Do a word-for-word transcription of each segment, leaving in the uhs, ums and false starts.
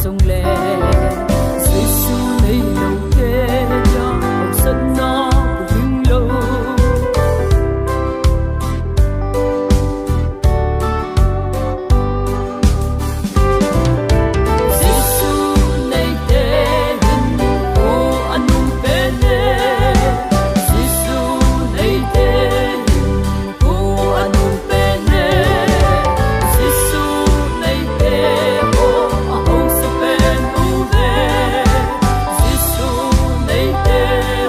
Sung le Jesu nei lo te ya, hausatna pu hing lo. Jesu nei te hin ko anung pen e. Jesu nei te hin ko anung pen e. Jesu nei te ho ahausa pen u ve. Jesu nei te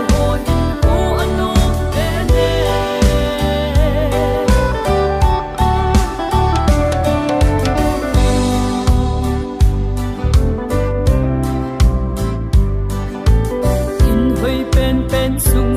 ho hin ko anung pen e. In hoi pen pen sung